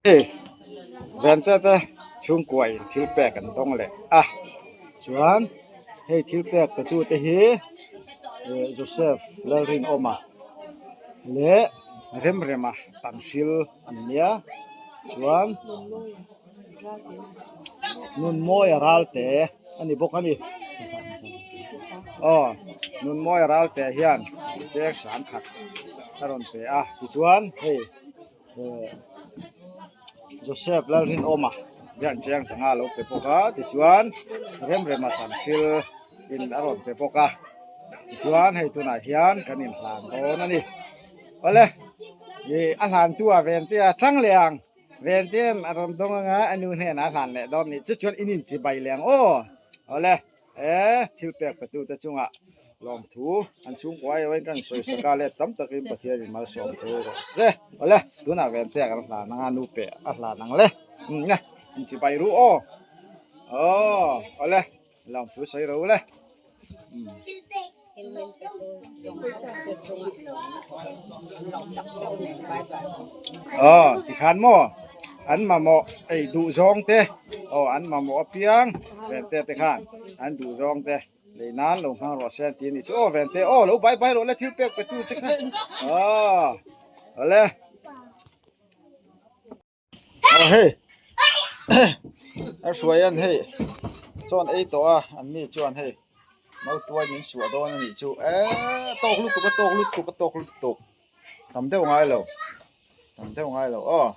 Hei vente te chhungkua in thil pek an dawng leh a chuan hei thil pek pe tu te hi eh Joseph Lalrinawma leh Remrema Tanhril an nia chuan Nunmawia Ralte a ni bawk a ni aw Nunmawia Ralte hian cheng sangkhat a rawn pe a tichuan hei. Joseph Lalrinawma hian chiang sangha a lo pe bawk a tichuan Remrema Tanhril in a rawn pe bawk a tichuan hei tunah hian kan inhlan dawn a ni awle ih a hlantu ah vente a tang leh ang vente'n a rawn dawng anga a nu hnenah a hlan leh dawn a nih chu chuan in inchibai leh ang aw awle. He thil pek petute chungah lawmthu an chhungkua aiawhin kan sawi sak a, let tam takin Pathianin malsawm che u rawh se. Awle, tunah ven pek an hlan ang a, nu peh a hlan ang le. Umm e, inchibai ru aw. Aw, awle, lawmthu sawi ro le. Umm. Aw tikhan maw an mamawh ei duh zawng te aw an mamawh apiang vente te khan an duh zawng te lei nan lo hmang rawh se an ti a ni chu aw vente aw lo bai bai rawh le thil pek pe tu che kha aw awle. Aw hei a hruai an hei chuan ei tawh a an ni chuan hei mautuai min suah dawn a nih chu eee tawk lutuk a tawk lutuk a tawk lutuk tam deuh ngai lo tam deuh ngai lo aw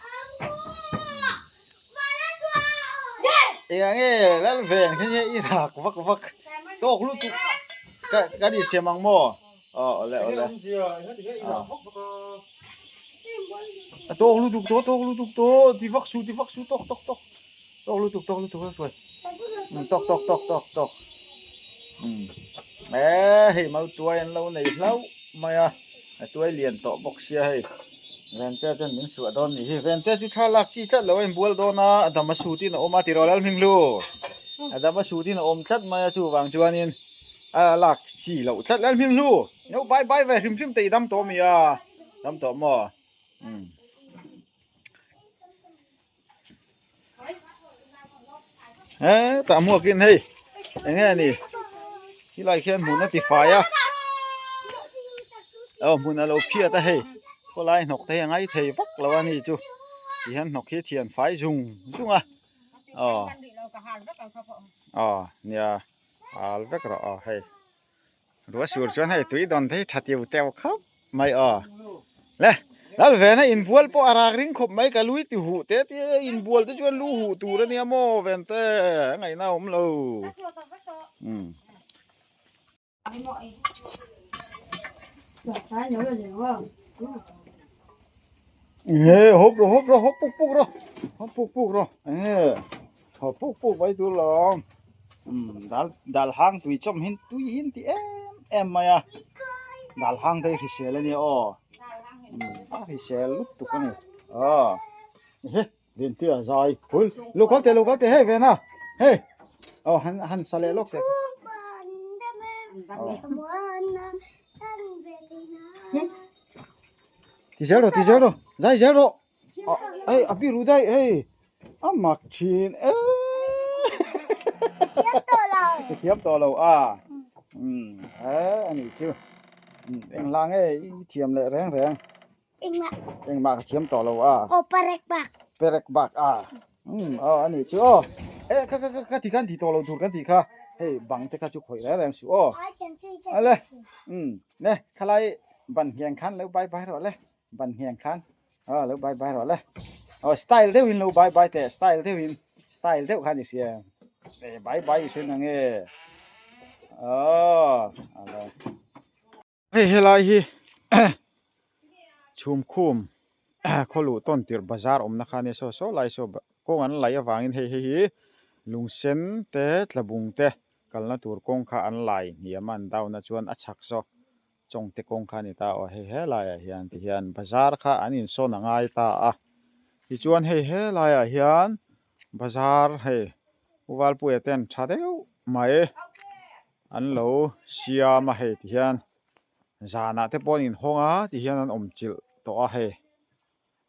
eng nge lal ven khi nge i rak vak vak tawk lutuk ka kan insiam ang maw aw awle awle a tawk lutuk tawh tawk lutuk tawh ti vak suh ti vak suh tawk tawk tawk tawk lutuk tawk lutuk a sawi tawk tawk tawk tawk tawk eh hei mautuai an lo nei hlauh mai a a tuai lian tawh bawk sia hei vente ten min suah dawn nih hi vente chu thla lak chi tlat lo a inbual dawn a a dam a sut in a awm a tiraw Lalhminglu a dam a sut in a awm tlat mai a chuvang chuanin a lak chi loh tlat Lalhminglu. No bai bai ve hrim hrim te i dam tawh mi a dam tawh maw um he tah hmuak in hei enge ni helai khian hmun a ti fai a aw hmun a lo phiat a hei khawlai hnawk te hi a ngai thei vak lo a ni chu tihian hnawk hi thian fai zung zung a aw aw nia al vek rawh aw hei. Rua sur chuan hei tui dawn te hi tha tiu teu khawp mai aw. Le lal ven a inbual pawh a rak ring khawp mai ka lui ti huh te tia inbual te chuan lu huh tur a nia maw ven te a ngaihna a awm lo. Umm. Nge hawp rawh hawp rawh hawp puk puk rawh hawp puk puk rawh enge hawp puk puk mai tur lawm umm dal dal hang tui chawm hin tui hin ti em em mai a dal hang te hi hrisel ania aw umm a hrisel lutuk ani aw ehe Vente a zai hul lo kal teh lo kal teh hei Vena hei aw han han sa leh lawk teh ti zel rawh ti zel rawh zai zel rawh hei a biru daih hei a mak thin e ka thiam tawh lo a umm he a nih chu engla nge i thiam leh reng reng. Engmah. Engmah ka thiam tawh lo a. Aw perek bak. Perek bak a. Um aw ani chu aw. E ka ka ka ka ti khan ti tawh lo tur kan ti kha. Hei bang te kha chu khawih reng reng suh aw. Ale. Um ne khalai ban hiang khan lo bai bai rawh le. Ban hiang khan. Aw lo bai bai rawh le. Aw style deuh in lo bai bai teh style deuh in style deuh khan i hria. E bai bai i hre nange. Aw ale. Hei helai hi chhumkhum khaw luh tawn tirh bazar awmna kha ania saw saw lai saw kawng an laih avangin hei hei hi lungsen te tlabung te kalna tur kawng kha an lai hniam a an down a chuan a chhak saw chawngte kawng kha a ni ta aw hei helaiah hian tihian bazar kha an insawn a ngai ta a tichuan hei helaiah hian bazar hei u Valpuia ten tha deuh mai. An lo siam a hei ti hian zanah te pawh an inhawng a ti hian an awm chilh tawh a hei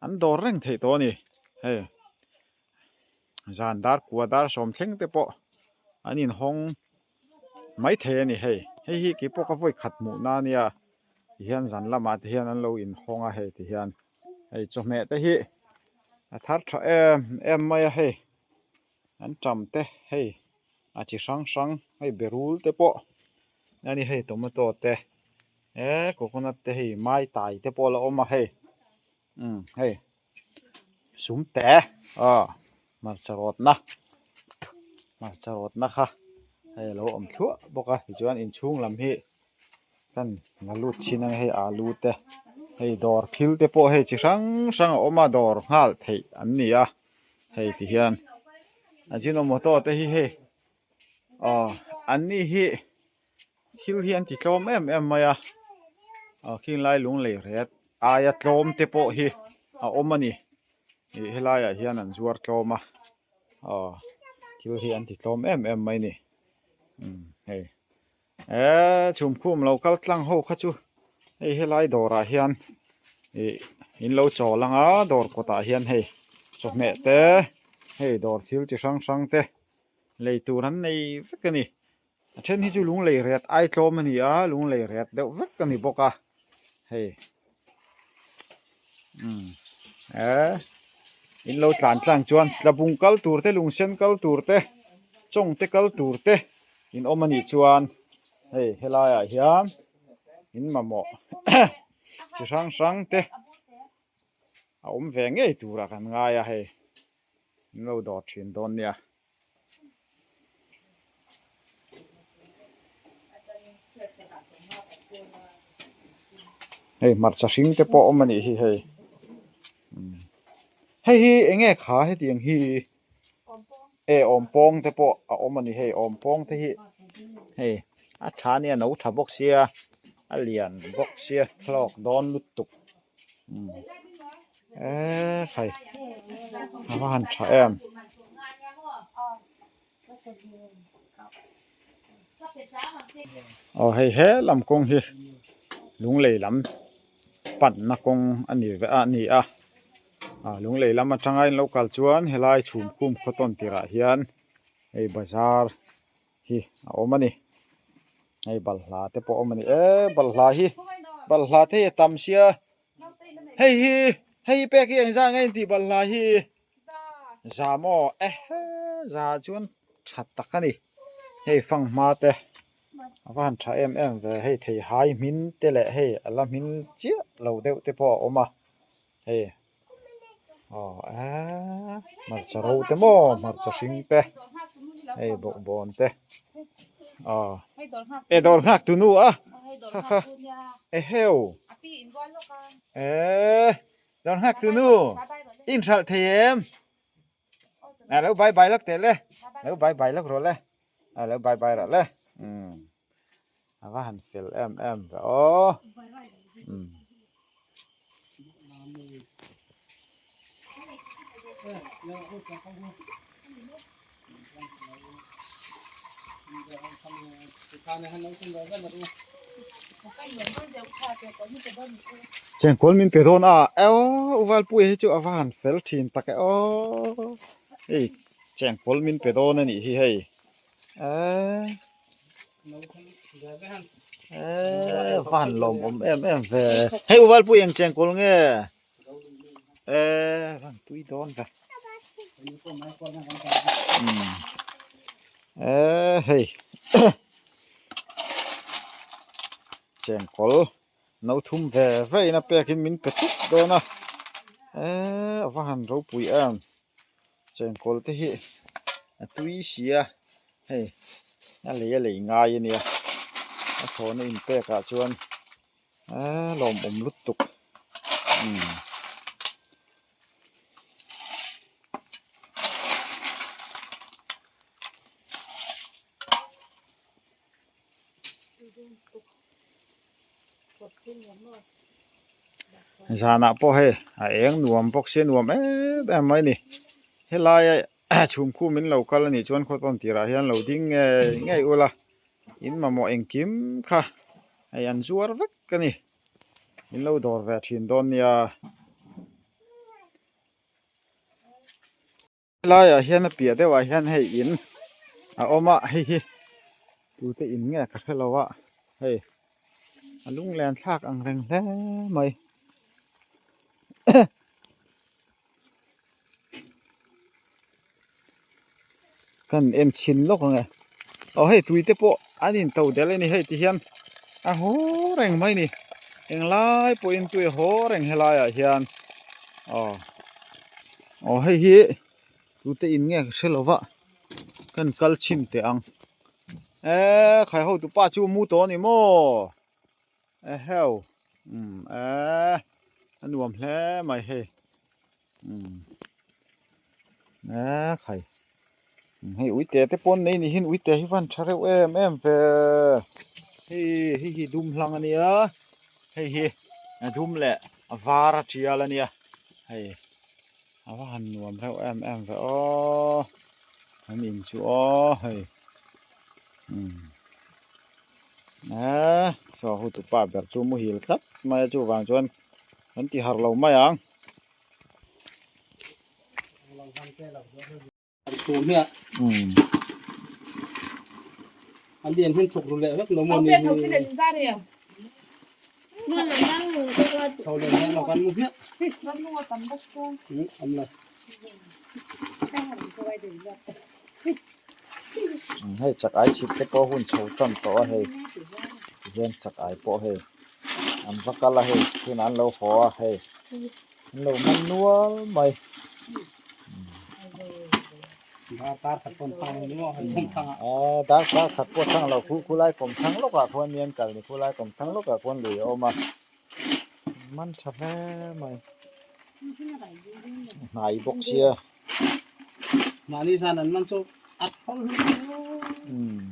an dawr reng theih tawh a ni. Hei zan dar kua dar sawm thleng te pawh an inhawng maithei a ni hei. Hei hi keipawh ka vawi khat hmuh na ania tihian zan lamah te hian an lo inhawng a hei tihian hei chawhmeh te hi a thar tha em em mai a hei an tam te hei a chi hrang hrang hei berul te pawh a ni hei tomato te eh coconut te hei mai tai te pawh a la awm a hei umm hei sum te aw hmarcha rawtna hmarcha rawtna kha hei a lo awm thluah bawk a tichuan inchhung lam hi kan la lut thin ang hei alu te hei dawr thil te pawh hei chi hrang hrang a awm a dawr nghal theih an ni a hei ti hian ajinomoto te hi hei aw an ni hi thil hi an ti tlawm em em mai a aw khing lai lung lei ret aia tlawm te pawh hi a awm a ni ih helaiah hian an zuar tlawm a aw thil hi an ti tlawm em em mai a ni umm hei eee chhumkhum lo kal tlang ho kha chu hei helai dawrah hian ih in lo chawl ang a dawr kawtah hian hei chawhmeh te hei dawr thil chi hrang hrang te lei tur an nei vek a ni a then hi chu lung lei ret ai tlawm a ni a lung lei ret deuh vek a ni bawk a hei umm eh in lo tlan tlang chuan tlabung kal tur te lung sen kal tur te chawng te kal tur te in awm a nih chuan hei helai ah hian in mamawh chi hrang hrang te a awm ve ngei tur ah kan ngai a hei. An lo dawr thin dawn nia. Hei hmarcha hring te pawh awm a nih hi hei. Hei hi eng nge kha hetiang hi e awm pawng te pawh a awm a ni hei awm pawng te hi hei a tha ania no tha bawk sia a lian bawk sia hlawk dawn lutuk. Eee khai a va han tha em aw hei he lam kawng hi lunglei lam panna kawng a ni ve a ni a ah lunglei lam atanga in lo kal chuan helai chhum khum khaw tawn tirah hian hei bazar hi a awm a ni hei balhla te pawh a awm a ni eee balhla hi balhla te hi a tam sia. Hei hi hei hi pek hi engzah nge intih balhla hi za maw ehe za chuan tha tak a ni hei fanghma te a va han tha em em ve hei theihai hmin te leh hei a la hmin chiah lo deuh te pawh a awm a hei aw eee hmarcha ro te maw hmarcha hring te hei bawkbawn te aw e dawr nghak tu nu a kha kha eheu eee dawr nghak tu nu in hralh thei em a lo bye bye lawk teh le lo bye bye lawk rawh le a lo bye bye rawh le umm a va han fel em em ve aw umm. Chengkawl min pe dawn a aw Uvalpuia hi chu a va han fel thin tak e aw hei chengkawl min pe dawn a nih hi hei eee. Eee van lawmawm em em ve hei uvalpui eng cheng kawl nge eee van tui dawn ve eee hei cheng kawl no thum ve ve in a pek in min pe tut dawn a eee a va han ropui em. Chengkawl te hi a tui si a hei a lei a lei ngai a nia a thlawhna inpek ah chuan eee lawmawm lutuk umm. Zanah pawh hei a eng nuam bawk sia nuam em em mai a ni helaia chhumkhum in lo kal a nih chuan khaw tawn tirah hian lo ding ngei ngei ula in mamawh engkim kha hei an zuar vek a ni in lo dawr ve thin dawn nia. Helaiah hian a piah deuhah hian hei in a awm a hei hi tute in nge ka hrelo a hei a lunglen thlak ang reng hle mai. Kan en chhin lawk ang e aw hei tui te pawh an in to del a ni hei ti hian a haw reng mai a ni englai pawhin tui a haw reng helai ah hian aw aw hei hi tute in nge ka hre lo va kan kal chhin teh ang eee khai hotu pa chu mu tawh a ni maw. Eheu umm eee a nuam hle mai hei umm eee khai hei uite te pawh an nei ni hian uite hi van tha reuh em em ve hei hei hi dum hlang a nia hei hi a dum leh a var a tial a nia hei a va han nuam reuh em em ve aw. An in chu aw hei umm eee saw hu tupa ber chu muhil tlat mai a chuvang chuan kan ti harh lo mai ang. Umm. Hei chak ai chhip te pawh hun chho tan tawh a hei tihian chak ai pawh hei an va kal a hei tunah an lo haw a hei an lo man nual mai. Dar kar khat pawh thang lo khu khulai kawm thang lawkah khuan mi an kal ni khulai kawm thang lawkah khuan lui a awm a. Man tha hle mai hnai bawk sia mahni zan an man chu a thawl umm.